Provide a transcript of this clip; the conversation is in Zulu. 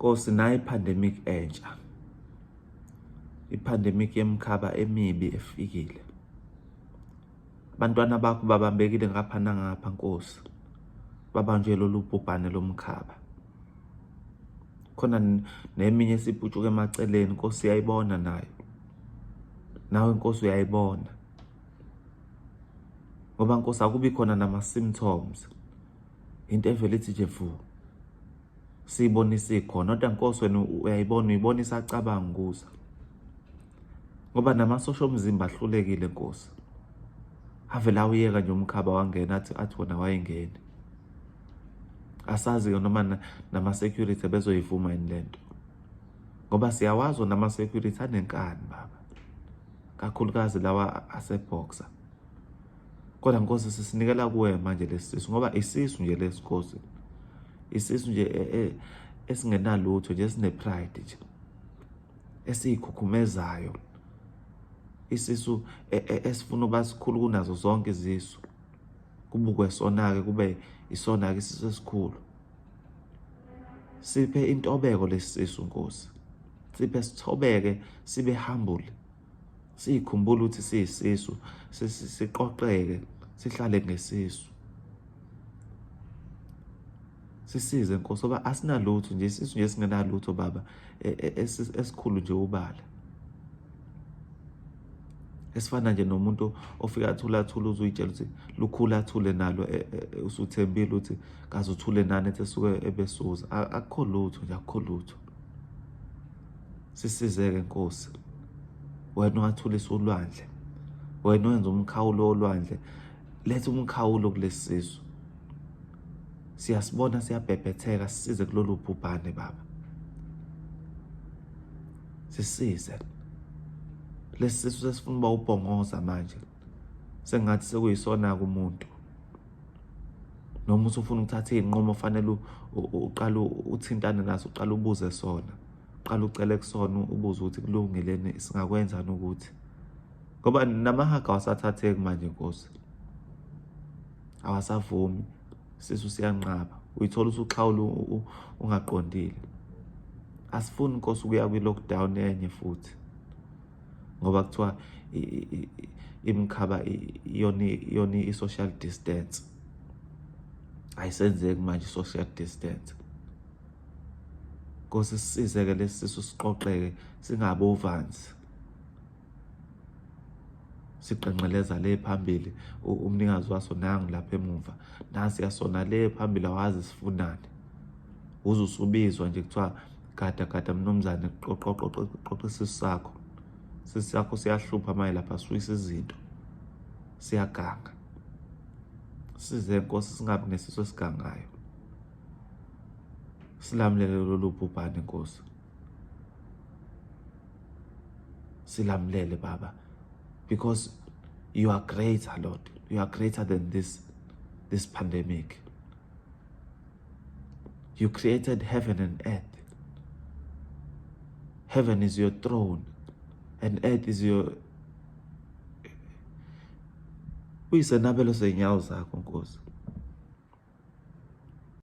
Nkosi, nayi pandemic entsha. Ipandemic yemkhaba emibi efikile. Abantwana bakho babambekile ngapha nangapha Nkosi. Babanjwe lolu bhubhane lomkhaba. Khona neminye esiputshuka emaceleni Nkosi uyayibona nayo. Nawe Nkosi uyayibona. Ngoba Nkosi akubi khona nama symptoms. Into evele ithi nje vu. Siyibona isikhona kodwa Nkosi wena uyayibona uyibona isacabanga ukuza. Ngoba namasosha omzimba ahlulekile Nkosi. Avele awuyeka nje umkhaba wangena athi wona wayengeni. Asazi-ke noma nama-security bezoyivuma yini lento. Ngoba siyawazi wona ama-security anenkani baba. Kakhulukazi lawa aseboxer. Kodwa Nkosi sisinikela kuwe manje lesi sisu ngoba isisu nje lesi Nkosi. Isisu nje e, e, esingenalutho nje esine-pride nje. Esiyikhukhumezayo. Isisu e, esifuna uba sikhulu kunazo zonke izisu. Kubukwe sona-ke kube isona-ke isisu esikhulu. Siphe intobeko lesi sisu Nkosi. Siphe sithobeke sibe humble. Sikhumbule ukuthi siyisisu, siqoqeke, sihlale ngesisu. Sisize Nkosi ngoba asinalutho nje isisu nje singenalutho baba e, e, esikhulu nje ubala. Esifana nje nomuntu ofika athula athule uzuyitshela ukuthi lukhulu athule nalo e, usuthembile ukuthi kaze uthule nani ethi esuke ebesuza. Akukho lutho nje akukho lutho. Sisizeke Nkosi. Wena owathulisa ulwandle. Wena owenza umkhawulo wolwandle. Letha umkhawulo kulesi sizwe. Siyasibona siyabhebhetheka sisize kulolu bhubhane baba. Sisize. Lesi sisu sesifuna uba ubhongoza manje. Sengathi sekuyisona kumuntu. Noma usufuna ukuthatha izinqumo fanele uqale uthintane naso uqale ubuze sona. Uqale ucele kusona ubuze ukuthi kulungileni singakwenzani ukuthi. Ngoba namahaga awasathatheki manje Nkosi. Awasavumi sisu siyanqaba. Uyithola usuxhawula ungaqondile. Asifuni Nkosi ukuya kwi-lockdown enye futhi. Ngoba kuthiwa imikhaba iyona iyona i-social distance. Ayisenzeki manje i-social distance. Nkosi sisize-ke lesi sisu siqoqeke singabi ovansi. Siqenqeleza le phambili umnikazi waso nangu lapha emuva. Nasi yasona le phambili awazi sifunani. Uze usubizwa nje kuthiwa gada gada mnumzane qoqa qoqa qoqa isisu sakho. Isisu sakho siyahlupha manje lapha siwisa izinto. Siyaganga. Size Nkosi singabi nesisu esigangayo. Silamulele lolu bhubhane Nkosi. Silamulele baba because you are greater Lord. You are greater than this pandemic. You created heaven and earth. Heaven is your throne and earth is your uyisenabelo sey'nyawo zakho Nkosi.